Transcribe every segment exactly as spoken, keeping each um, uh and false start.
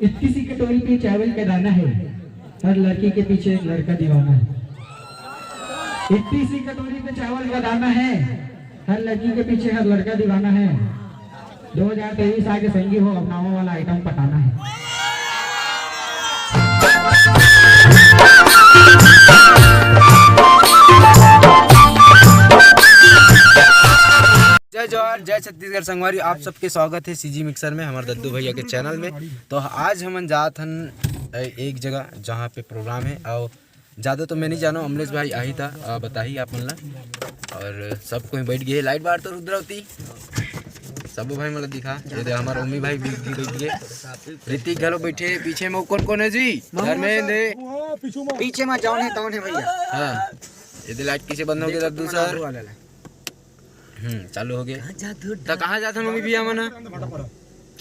इतनी सी कटोरी पे चावल का दाना है, हर लड़की के पीछे एक लड़का दीवाना है। इतनी सी कटोरी पे चावल का दाना है, हर लड़की के पीछे हर लड़का दीवाना है। दो हज़ार तेईस आके संगी हो, अब नावा वाला आइटम पटाना है। जय जोहार, जय छत्तीसगढ़ संगवारी, आप सबके स्वागत है सीजी मिक्सर में, हमारे दद्दू भैया के चैनल में। तो आज हमन जात हन, अ, एक जगह जहाँ पे प्रोग्राम है, और ज़्यादा तो मैं नहीं जानो, अमलेश भाई आही था, अ, बताही आप मन ला। और सब कोई बैठ गए, लाइट बार तो रुद्रावती, सब भाई मतलब दिखा, ये दे हमारा उम्मी भाई भी, भी बैठ गए, ऋतिक घलो बैठे पीछे में। कौन कौन है जी? धर्मेंद्र है। पीछे में जौन है तौन है भैया। हाँ, ये दे लाइट किसे बंद हो गया दद्दू सर? हम्म, चालू हो गए। कहाँ जात हो? तो कहाँ जात हन मम्मी भैया मन?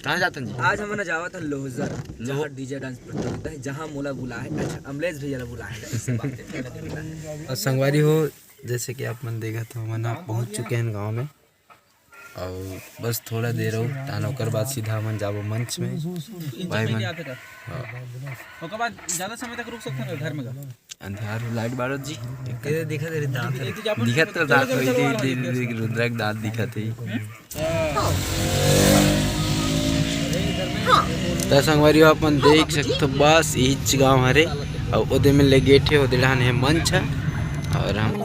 कहाँ जात हन जी? आज हमन जावत हन लोहजर, लो- जहाँ डीजे डांस प्रतियोगिता है, जहाँ मोला बुला है, अच्छा, अमलेश भैया ला बुला है, ऐसे बात है। और संगवारी हो, जैसे कि आप मन देखत हो, हमन ह पहुँच चुके हैं गाँव में। और बस थोड़ा देर हो, तान ओकर बाद सीधा हमन जाबो मंच में। भाई मन, हाँ। ओकर बाद ज्यादा समय तक रुक सकते हैं घर में का? अंधियार हो, लाइट बारो जी। ये दिखत हे दांत। दिखत तो दांत होई, दे, दे, दे, रुद्रा के दांत दिखत हे। त संगवारी हो, अपन देख सकथो, बस इच गांव हरे, अउ ओदे में ले गेट हे, ओदे डहान हे मंच ह, अउ हम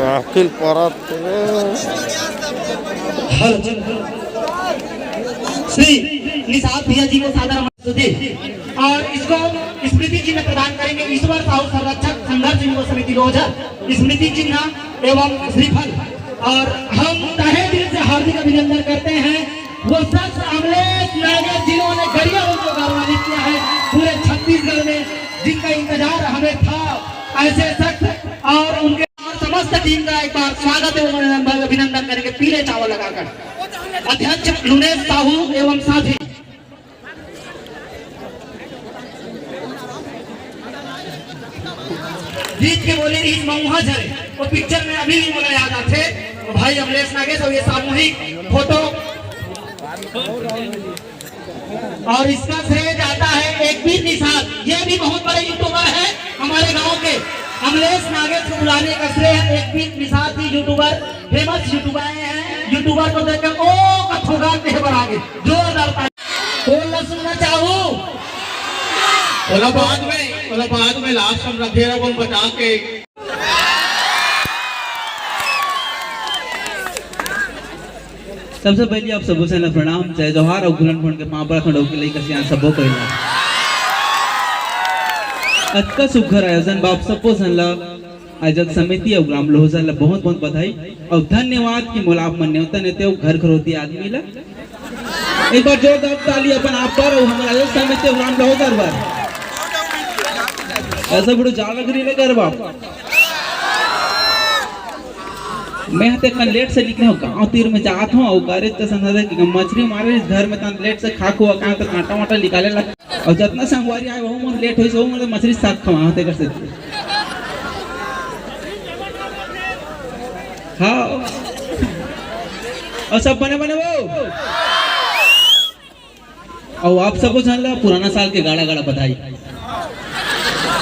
अखिल परत हे। श्री निषाद भैया जी को सादर प्रस्तुति और इसको स्मृति चिन्ह प्रदान करेंगे ईश्वर साहू संरक्षक संघर्ष युवा समिति लोहजर, स्मृति चिन्ह एवं श्रीफल। और हम तहे दिल से हार्दिक अभिनंदन करते हैं वो शख्स अमलेश नागेश, जिन्होंने गरिया को गौरवान्वित किया है पूरे छत्तीसगढ़ में, जिनका इंतजार हमें था। ऐसे शख्स और उनके और समस्त टीम का एक बार स्वागत एवं अभिनंदन करेंगे पीले चावल लगाकर। अध्यक्ष लुनेश साहू एवं साथी। गीत के बोले रही मऊहा झरे, वो पिक्चर में अभी भी मोला याद आथे। तो भाई अमलेश नागेश और ये सामूहिक फोटो। और इसका श्रेय जाता है एक वीर निषाद, ये भी बहुत बड़े यूट्यूबर है हमारे गांव के। अमलेश नागेश को बुलाने का श्रेय है एक वीर Nishad ji, YouTuber, famous YouTuber आए हैं। यूट्यूबर को देखकर ओ कथोगा के बरागे जोरदार ताली। कौन ला सुनना चाहू? बोला बाद में, बोला बाद में, लास्ट हम रखे रहो बचा के। सबसे पहले आप सबो से ना प्रणाम, जय जोहार और गुलन फोन के पांव पर खड़ो के लइका सियान सबो पहला। अतका सुघर आयोजन बाप सबो सन ला आयोजक समिति और ग्राम लोहजर ला बहुत बहुत बधाई और धन्यवाद कि मोला आप मन नेवता नेते हो घर घरोती आदमी ला। एक बार जोरदार ताली अपन आप पर और हमारा आयोजक समिति और ग्राम लोहजर पर। ऐसा बड़ो जालगरी ले कर बाप। मैं ह तेकन लेट से निकले हूँ, गाँव तीर में जात हूँ, अउ गारेज के संग हरे कि मछरी मारे, घर में तन लेट से खा खुआ के आए, तो कांटा वाटा निकाले ला। अउ जतना संगवारी आए, वहू मन लेट होइस, वहू मन मछरी साग खवा होते कर से। हाँ। अउ सब बने बने वो। अउ आप सबो झन ला पुराना साल के गाड़ा गाड़ा बधाई।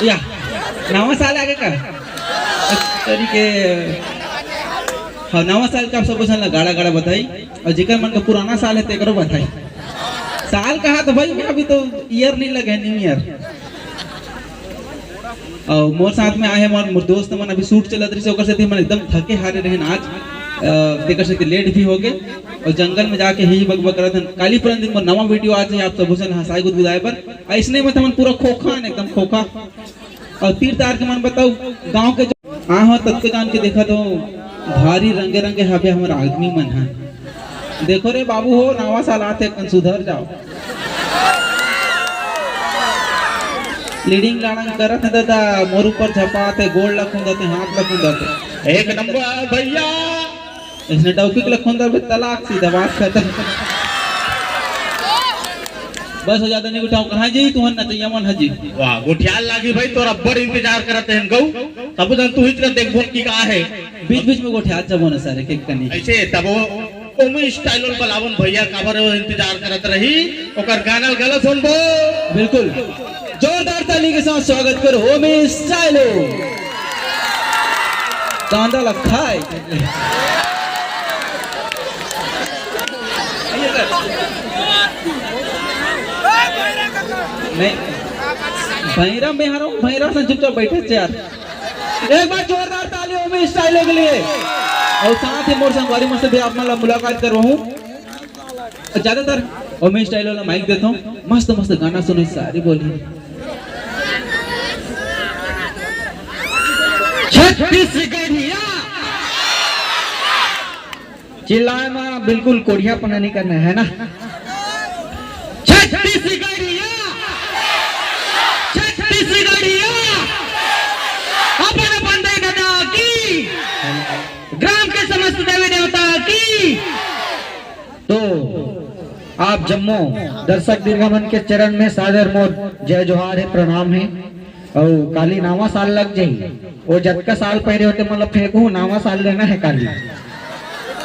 या, नवा साल आगे का? तरीके, हाँ, नवा साल के आप सबो झन ला गाड़ा गाड़ा बधाई। अउ जेकर मन के पुराना साल हे, तेकरो बधाई। साल कहा तो भाई, मैं अभी तो ईयर नहीं लगे, न्यू ईयर। अउ मोर साथ में आए हे मोर, मोर दोस्त मन, अभी शूट चलत रहिस, ओकर सेती मन एकदम थके हारे रहेन आज, अ, तेकर सेती लेट भी हो गए। अउ जंगल में जाके ही बकबक करत हन। काली पुरन दिन मोर नवा वीडियो आज हे, आप सबो सन हंसाई गुदगुदाए बर। अइसने में त हमन पूरा खोखा हन, एकदम खोखा। अउ तीर तार के मन बताऊ, गांव के जो, हाँ, हाँ, ततके जान के देखत हो, भारी रंगे रंगे हाबे हमर आदमी मन ह। देखो रे बाबू हो, नवा साल आथे, कन सुधर जाओ। लीडिंग लाड़ंग करत हे दादा, मोर ऊपर झपात हे, गोड़ ला खुंदत हे, हाथ ला खुंदत हे। एक नंबर भैया। इसने टॉपिक ला खुंदत हे, तलाक, सीधा बात खत्म। बस हो जाता नहीं उठाओ, कहाँ जी तुहन नचैया मन हजी। वाह, गोठियाल लागी भाई, तोर अब्बड़ इंतजार करत हन गऊ। तब जन तू हिच कर देखबो कि का है। बीच बीच में गोठियाल जबो न सारे के कनी। ऐसे तब वो ओमी स्टाइल बलावन भैया काबर वो इंतजार करत रही, ओकर गाना गलत सुनबो। बिल्कुल, जोरदार ताली के साथ स्वागत करो ओमी स्टाइलो। कांदा लखा है। नहीं, भैरा में हरो, भैरा से चुपचाप बैठे थे यार। एक बार जोरदार ताली ओमी स्टाइलो के लिए। और साथ ही मोर संगवारी मन से भी आप मन ला मुलाकात करवाहूँ। ज्यादातर ओमी स्टाइलो ला माइक देता हूँ, मस्त मस्त गाना सुने सारी बोली। छत्तीसगढ़िया चिल्लाए मा बिल्कुल कोढ़ियापना नहीं करना है ना। छत्तीसगढ़िया, छत्तीसगढ़िया, अपन अपन दाई ददा की, ग्राम के समस्त देवी देवता की। तो आप जम्मो दर्शक दीर्घा मन के चरण में सादर मोर जय जोहार है, प्रणाम है। अउ काली नावा साल लग जाही, वो जतका साल पहले होते मतलब फेंकू, नावा साल लेना है काली,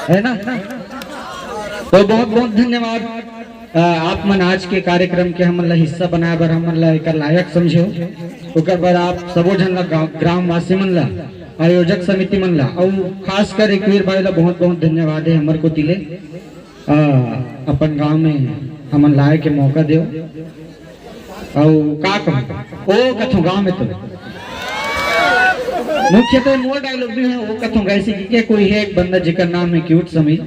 है ना? तो बहुत बहुत धन्यवाद। अ, आप मन आज के कार्यक्रम के हमन ला हिस्सा बनाए बर हमन ला एकर लायक समझे हो, ओकर बर आप सबो झन ला गाँव, ग्रामवासी मन ला, आयोजक समिति मन ला, अउ खासकर एकवीर भाई ला बहुत बहुत धन्यवाद है हमर कोति ले। अ, अपन गांव में हमन लाए के मौका देव। अउ का कहूं, ओ कथों गांव में तो मुख्यतः मोर डायलॉग भी है, ओ कथों कैसे कि के कोई है एक बंदा जेकर नाम है क्यूट समीर।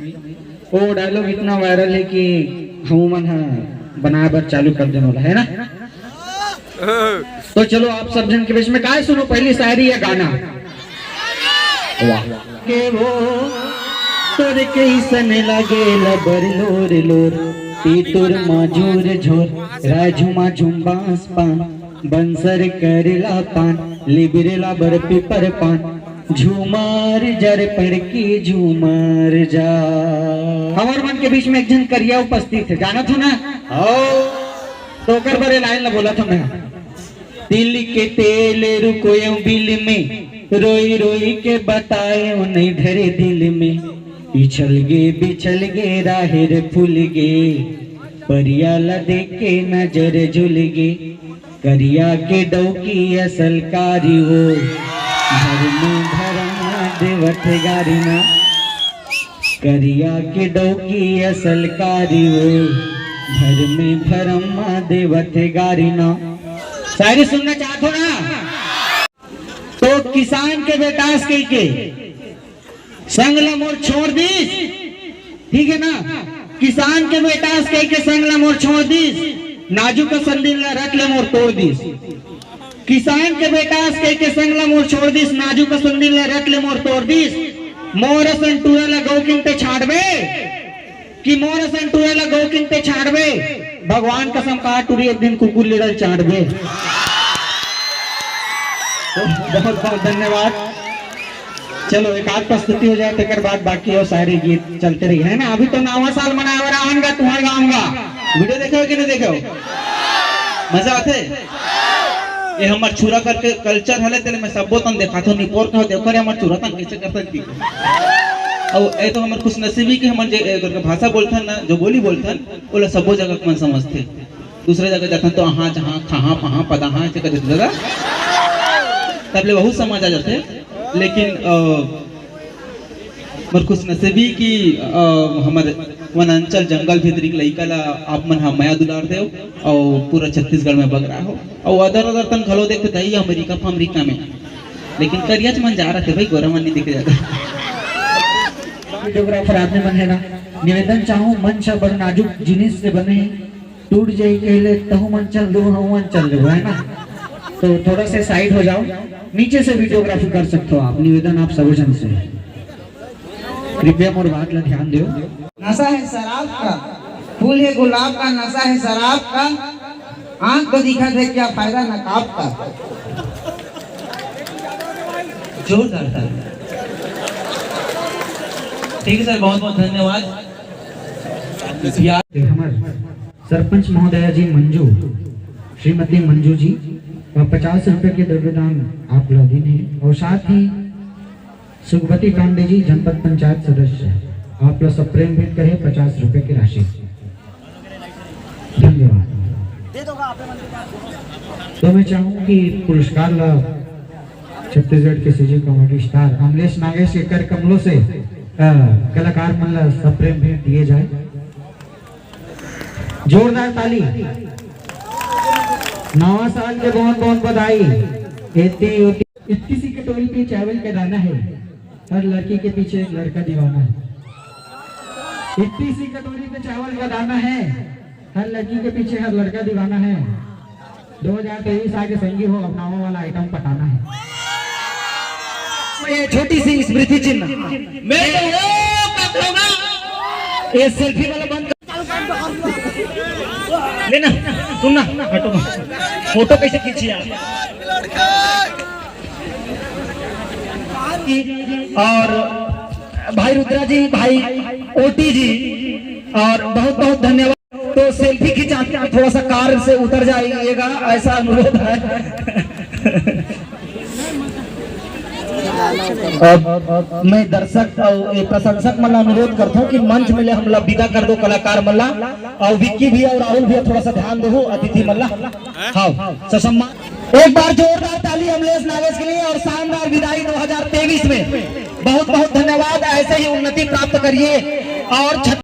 वो डायलॉग इतना वायरल है कि हम मन ह बनाए बर चालू कर देने वाला है ना। तो चलो आप सब जन के बीच में काय सुनो, पहली शायरी या गाना? वाह। के वो तोर कैसन लागे लबर लोर लोर, तीतुर माजुर झोर, राजू माजुम बांस पान, बंसर करेला पान, लिबरेला बर पीपर पान, झूमर जर पड़ के झूमर जा। हमार मन के बीच में एक जन करिया उपस्थित है, जानत हो ना? तो ओकर बरे लाइन ला बोला था मैं। तिल के तेल रुकोयो बिल में, रोई रोई के बतायो नहीं धरे दिल में। पिछल गे बिछल गे राहेर फूल गे, परिया ला देख के नजर झुल गे। करिया के डौकी असल कारी वो, घर में भरमा देवत गारी ना। करिया के डौकी असल कारी वो, घर में भरमा देवत गारी ना। शायरी सुनना चाहत हो ना? तो किसान के बेटास कह के संग ला मोर छोड़ दीस, ठीक है ना? किसान के बेटास कह के संग ला मोर छोड़ दीस, नाजुक संदिल ला रट ले मोर तोड़ दीस। किसान के बेटास कह के संग ला मोर छोड़ दीस, नाजुक संदिल ला रट ले मोर तोड़ दीस। मोर असन टूरा ला गौ किनते छाड़बे, कि मोर असन टूरा ला गौ किनते छाड़बे, भगवान कसम का टूरी एक दिन कुकुर लेडल चाटबे। तो बहुत बहुत धन्यवाद। चलो एक आध प्रस्तुति हो जाए, तेकर बाद बाकी और सारे गीत चलते रही है ना। अभी तो नावा साल मनाए बर आवन गा तुम्हारे गाँव गा। वीडियो देखे हो कि नहीं देखे हो? मजा आते? ये हमर छुरा करके कल्चर हले, तेले मैं सबो तन देखाथो, निपोर कहो, देखो रे हमर छुरा तन कैसे करथन की। अउ ए तो हमर खुशनसीबी कि हमन जे ए करके भाषा बोलथन ना, जो बोली बोलथन, ओला सबो जगह के मन समझथे। दूसरे जगह जाथन तो अहाँ, जहाँ, खहाँ, पहाँ, पदहाँ, ऐसे कर देथे दादा। तब ले बहुत समझ आ जाथे। लेकिन, अ, मोर खुशनसीबी कि, अ, हमर वनांचल जंगल भीतरी के लइका ला आप मन ह मया दुलार देव अउ पूरा छत्तीसगढ़ में बगरा हो। अउ अदर अदर तन घलो देखते दई अमेरिका फमेरिका में। लेकिन करियाच मन जा रहे थे भाई, गोरा मन नहीं दिखे जाता। वीडियोग्राफर आदमी मन है ना, निवेदन चाहूँ, मंच ह बड़ नाजुक जिनिस से बने हे, टूट जाही कहले तहु मन चल देबो, हमू मन चल देबो, है ना? तो थोड़ा से साइड हो जाओ, नीचे से वीडियोग्राफी कर सकते हो आप, निवेदन आप सबो जन से। कृपया मोर बात ला ध्यान देव। नशा है शराब का, फूल है गुलाब का, नशा है शराब का, आंख को दिखा दे क्या फायदा नकाब का। जोरदार ताली। ठीक है सर, बहुत बहुत धन्यवाद। यार, हमर सरपंच महोदया जी मंजू, श्रीमती मंजू जी, व पचास रुपए के द्रव्यदान आप ला दीन हे और साथ ही सुगवती पांडे जी, जनपद पंचायत सदस्य, आप ला सप्रेम भेंट करे पचास रुपए की राशि। धन्यवाद। तो मैं चाहूँ कि पुरस्कार ला छत्तीसगढ़ के CG comedy star Amlesh Nagesh के कर कमलों से, अ, कलाकार मन ला सप्रेम भेंट दिए जाए। जोरदार ताली। नवा साल के बहुत बहुत बधाई। एती ओती। इतनी सी कटोरी पे चावल का दाना है, हर लड़की के पीछे एक लड़का दीवाना है। इतनी सी कटोरी पे चावल का दाना है, हर लड़की के पीछे हर लड़का दीवाना है। दो हज़ार तेईस आगे संगी हो, अब नवा वाला आइटम पटाना है। ये छोटी सी स्मृति चिन्ह। मैं तो वो पकड़ूंगा। ये सेल्फी वाला बंद कर। लेना, सुनना, हटो। फोटो कैसे खींची यार? और भाई रुद्रा जी, भाई ओटी जी, और बहुत बहुत धन्यवाद। तो सेल्फी खिंचा के थोड़ा सा कार से उतर जाइएगा, ऐसा अनुरोध है। अब मैं दर्शक अउ ये प्रशंसक मन ला अनुरोध करता हूँ कि मंच में ले हमला विदा कर दो कलाकार मन ला, और विक्की भैया और राहुल भैया थोड़ा सा ध्यान दो अतिथि मन ला। हाँ, ससम्मान। एक बार जोरदार ताली अमलेश नागेश के लिए और शानदार विदाई दो हज़ार तेईस में। बहुत बहुत धन्यवाद, ऐसे ही उन्नति प्राप्त करिए और छत-